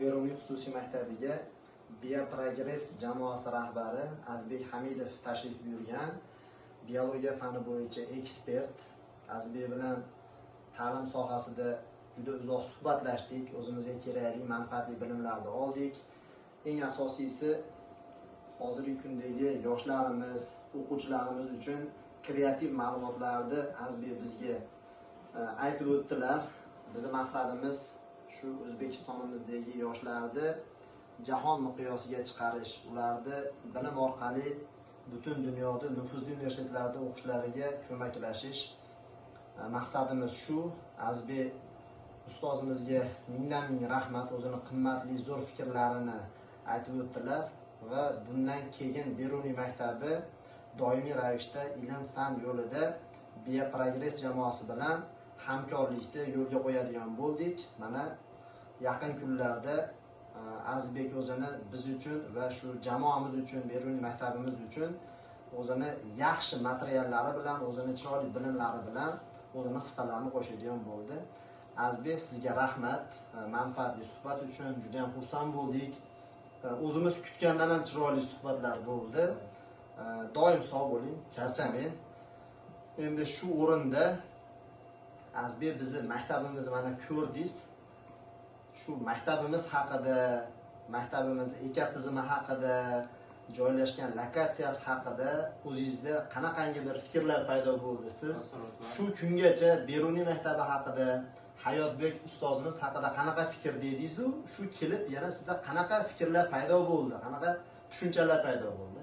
Beruniy xususiy maktabiga Bioprogress jamoasi rahbari Azizbek Hamidov tashrif buyurgan. Biologiya fani bo'yicha ekspert. Azizbek bilan ta'lim sohasida juda uzoq suhbatlashdik, o'zimizga kerakli, manfaatli bilimlarni oldik. Eng asosiysi, hozirgi kundagi yoshlarimiz, o'quvchilarimiz uchun kreativ ma'lumotlarni Azizbek bizga aytib o'tdilar. Bizni maqsadimiz shu O'zbekistonimizdagi yoshlarni jahon miqyosiga chiqarish, ularni bilim orqali butun dunyoda nufuzli universitetlarda o'qishlariga ko'maklashish. Maqsadimiz shu. Azizbek ustozimizga mingdan ming rahmat, o'zini qimmatli zo'r fikrlarini aytib o'tdilar va bundan keyin Beruniy maktabi doimiy ravishda ilm fan yo'lida Bioprogress jamoasi bilan hamkorlikni yo'lga qo'yadigan bo'ldik. Mana yaqin kunlarda Azizbek o'zini biz uchun va shu jamoamiz uchun, Beruniy maktabimiz uchun o'zini yaxshi materiallari bilan, o'zini chiroyli bilimlari bilan o'zini hissalarini qo'shadigan bo'ldi. Azizbek, sizga rahmat, manfaatli suhbat uchun juda ham xursand bo'ldik. O'zimiz kutgandan ham chiroyli suhbatlar bo'ldi. Doim sog' bo'ling, charchamang. Endi shu o'rinda, Azizbek, bizni maktabimizni mana ko'rdingiz. Shu maktabimiz haqida, maktabimiz ekotizimi haqida, joylashgan lokatsiyasi haqida o'zingizda qanaqangi bir fikrlar paydo bo'ldi? Siz shu kungacha Beruniy maktabi haqida, Hayotbek ustozimiz haqida qanaqa fikrda edingizu, shu kelib yana sizda qanaqa fikrlar paydo bo'ldi, qanaqa tushunchalar paydo bo'ldi?